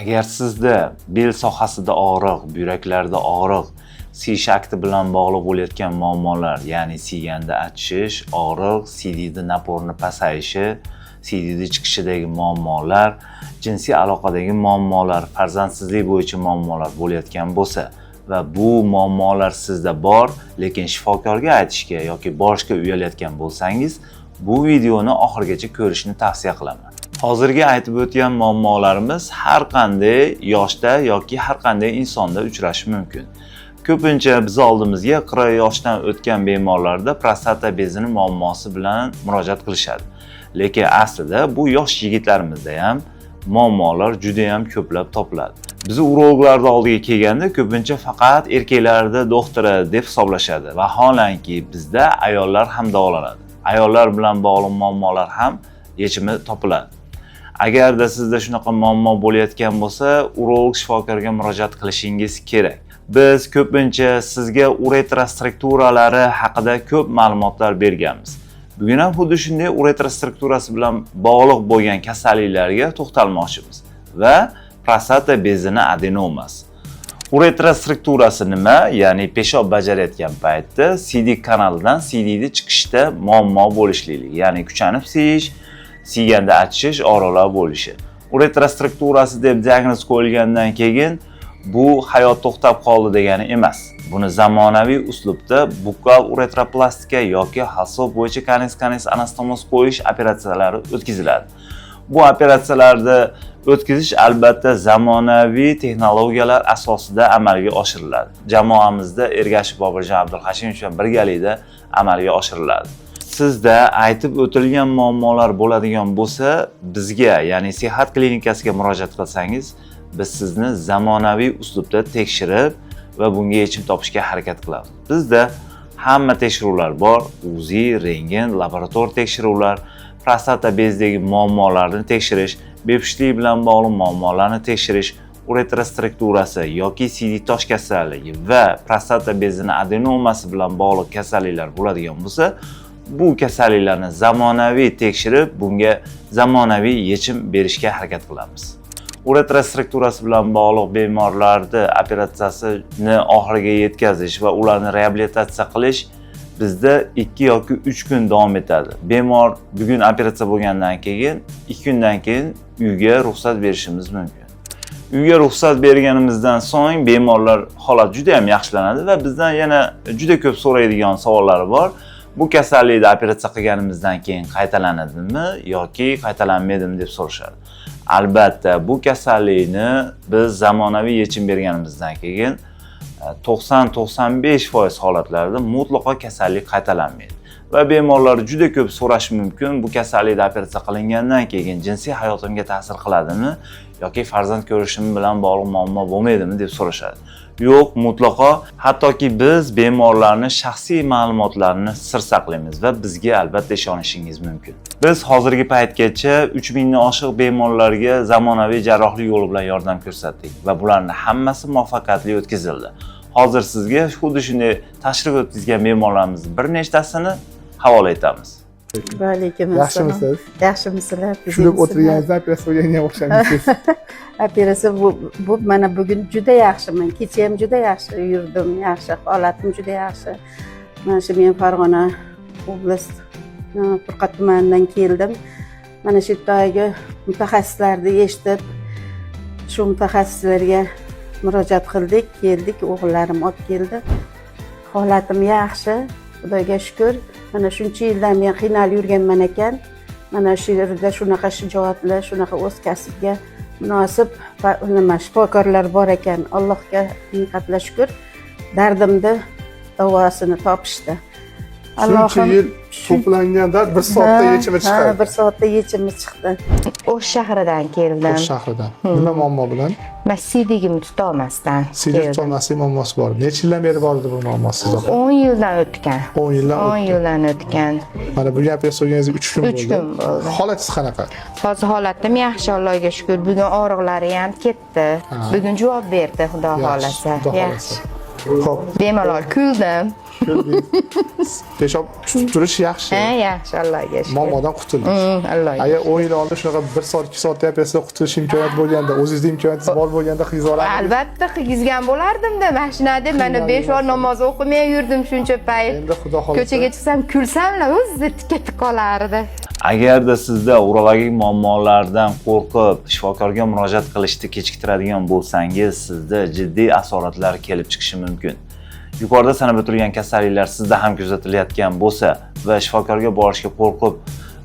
Agar sizda bel sohasida og'riq, buyraklarda og'riq, siyish akti bilan bog'liq bo'layotgan muammolar, ya'ni siyganda achishish, og'riq, siydikni напор ni pasayishi, siydikni chiqishidagi muammolar, jinsiy aloqadagi muammolar, farzandsizlik bo'yicha muammolar bo'layotgan bo'lsa va bu muammolar sizda bor, lekin shifokorga aytishga yoki borishga uyalayotgan bo'lsangiz, bu videoni oxirigacha ko'rishni tavsiya qilaman. Hozirgi aytib o'tgan muammolarimiz har qanday yoshda yoki har qanday insonda uchrashi mumkin. Ko'pincha biz oldimizga 40 yoshdan o'tgan bemorlarda prostata bezini muammosi bilan murojaat qilishadi. Lekin aslida bu yosh yigitlarimizda ham muammolar juda ham ko'plab topiladi. Biz urologlarni oldiga kelganda ko'pincha faqat erkaklarda doktori deb hisoblashadi. Vaholanki bizda ayollar ham davolanadi. Ayollar bilan bog'liq muammolar ham yechimi topiladi. Agarda sizda shunaqa muammo bo'layotgan bo'lsa, urolog shifokorga murojaat qilishingiz kerak. Biz ko'pincha sizga uretra strukturalari haqida ko'p ma'lumotlar berganmiz. Bugun ham xuddi shunday uretra strukturasi bilan bog'liq bo'lgan kasalliklarga to'xtalmoqchimiz va prostata bezini adenomasi. Uretra strukturasi nima? Ya'ni peshob bajarayotgan paytda siydik kanalidan siydikni chiqishda muammo bo'lishligi, ya'ni kuchanib siyish, siyganda achishish, og'riqlar bo'lishi. Uretra strukturasi deb diagnoz qo'yilgandan keyin bu hayot to'xtab qoldi degani emas. Buni zamonaviy uslubda bukkal uretroplastika yoki Xalsov bo'yicha конец-конец anastomoz qo'yish operatsiyalari o'tkaziladi. Bu operatsiyalarni o'tkazish albatta zamonaviy texnologiyalar asosida amalga oshiriladi. Jamoamizda Ergashev Boburjon Abdulhashimovich bilan birgalikda amalga oshiriladi. Sizda aytib o'tilgan muammolar bo'ladigan bo'lsa, bizga, ya'ni Sihat klinikasiga murojaat qilsangiz, biz sizni zamonaviy uslubda tekshirib va bunga yechim topishga harakat qilamiz. Bizda hamma tekshiruvlar bor: УЗИ, rentgen, laborator tekshiruvlar, prostata bezidagi muammolarni tekshirish, bepushtlik bilan bog'liq muammolarni tekshirish, uretra strukturasi yoki siydik tosh kasalligi va prostata bezini adenomasi bilan bog'liq kasalliklar bo'ladigan bo'lsa, bu kasalliklarni zamonaviy tekshirib, bunga zamonaviy yechim berishga harakat qilamiz. Uretra strukturasi bilan bog'liq bemorlarni operatsiyasini oxiriga yetkazish va ularni reabilitatsiya qilish bizda 2 yoki 3 kun davom etadi. Bemor bugun operatsiya bo'lgandan keyin 2 kundan keyin uyga ruxsat berishimiz mumkin. Uyga ruxsat berganimizdan so'ng bemorlar holati juda ham yaxshilanadi va bizdan yana juda ko'p so'raydigan savollari bor. Bu kasallikni operatsiya qilganimizdan keyin qaytalanadimi yoki qaytalanmaydimi deb so'rashadi. Albatta, bu kasallikni biz zamonaviy yechim berganimizdan keyin 90-95% holatlarda mutlaqo kasallik qaytalanmaydi. Va bemorlar juda ko'p so'rashi mumkin, bu kasallikni operatsiya qilingandan keyin jinsiy hayotimga ta'sir qiladimi yoki farzand ko'rishim bilan bog'liq muammo bo'lmaydimi deb so'rashadi. Yo'q, mutlaqo. Hattoki biz bemorlarni shaxsiy ma'lumotlarini sir saqlaymiz va bizga albatta ishonishingiz mumkin. Biz hozirgi paytgacha 3000 dan oshiq bemorlarga zamonaviy jarrohlik yo'li bilan yordam ko'rsatdik va bularning hammasi muvaffaqiyatli o'tkazildi. Hozir sizga xuddi shunday tashrif o'tkazgan bemorlarimizni bir nechtasini havola etamiz. Va alaykum assalom. Yaxshimisiz? Yaxshimisizlar? Kulib o'tirganingizdan operatsiya bo'lganga o'xshamaysiz. Operatsiya bu mana bugun juda yaxshiman. Kecha ham juda yaxshi yurdim, yaxshi, holatim juda yaxshi. Mana shu men Farg'ona oblast Furqat tumanidan keldim. Mana shu yerdagi mutaxassislarni eshitib, shu mutaxassislarga murojaat qildik, keldik, o'g'illarim olib keldi. Holatim yaxshi, Xudoga shukur. Mana shuncha yildan men qiynalib yurganman ekan. Mana shu yerda shunaqa shijoatli, shunaqa o'z kasbiga munosib va nima shifokorlar bor ekan. Allohga ming qatla shukur. Dardimni davosini topishdi. Shuncha yil to'plangan dard bir soatda yechimi chiqadi. Ha, bir soatda yechimi chiqdi. O'sh shahridan keldim. O'sh shahridan. Nima muammo bilan? Man siydigimni tutolmasdan Siydik keldim. tutolmaslik muammosi bor. Necha yildan beri bor edi bu muammo sizda? 10 yildan o'tgan. 10 yildan 10 o'tdi. yildan o'tgan. Mana bugun operatsiya bo'lganingizga 3 kun Uch bo'ldi. kun bo'ldi. Holatingiz qanaqa? Hozir holatim yaxshi, Allohga shukur. Bugun og'riqlari ham ketdi. Bugun javob berdi, Xudo Yaxshi, xohlasa. Xudo Yaxshi. xohlasa. Xo'p, Bemalol kuldim. Ko'rdingiz. Peshob tutib turish yaxshi. Ha, yaxshi, Allohga shukur. Muammodan qutuldik. Allohga. Agar 10 yil oldin shunaqa 1 soat, 2 soatda ham pastda qutulish imkoniyati bo'lganda, o'zingizda imkoniyatingiz bor bo'lganda qilgizib. Albatta qilgizgan bo'lardim-da mashinada. Mana 5 vaqt namoz o'qimay yurdim shuncha payt. Endi Xudo xohlasa. Ko'chaga chiqsam kulsamlar o'zi tikka tik qolardi. Agarda sizda urologik muammolardan qo'rqib shifokorga murojaat qilishni kechiktiradigan bo'lsangiz, sizda jiddiy asoratlar kelib chiqishi mumkin. Yuqorida sanab o'tilgan kasalliklar sizda ham kuzatilayotgan bo'lsa va shifokorga borishga qo'rqib,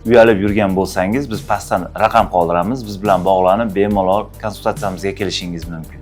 uyalib yurgan bo'lsangiz, biz pastdan raqam qoldiramiz. Biz bilan bog'lanib, bemalol konsultatsiyamizga kelishingiz mumkin.